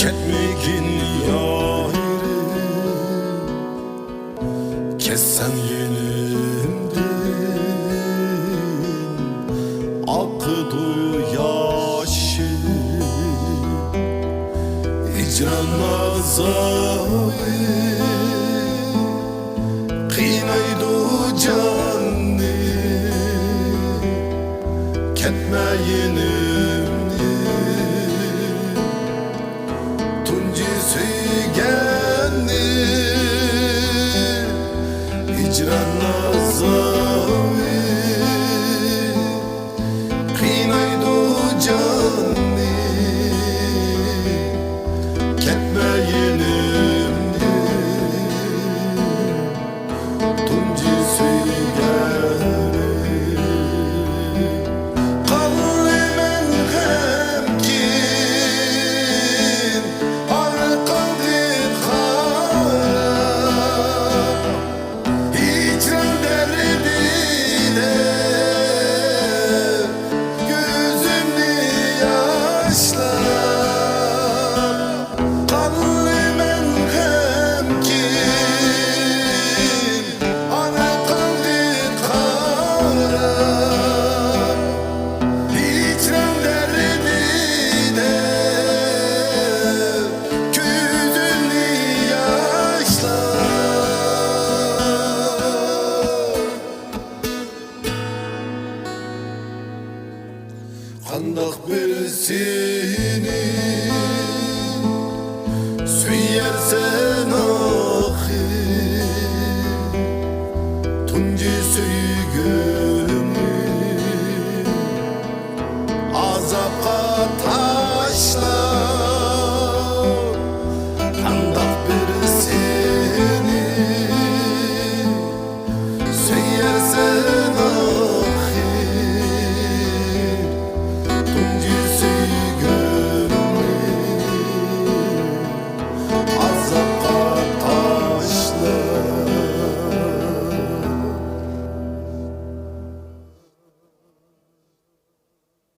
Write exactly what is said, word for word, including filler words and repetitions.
كەتمىگىن يارىم، كەتسەڭ يېنىمدىن، ئاقىدۇ ياشىم، ھىجران ئازابى قىينايدۇ جاننى، كەتمە يېنىمدىن. تۇنجى سۆيگەننى ھىجران ئازابى قىينايدۇ جاننى، كەتمە يېنىمدىن. تۇنجى سۆيگەنىم. قالىمەن غەمكىن ئارقاڭدىن قاراپ، ھىجران دەردىدە كۆزۈمنى ياشلاپ. قالىمەن غەمكىن ئارقاڭدىن قاراپ، ھىجران دەردىدە كۆزۈمنى ياشلاپ. قانداق بىرسىنى سۆيەرسەن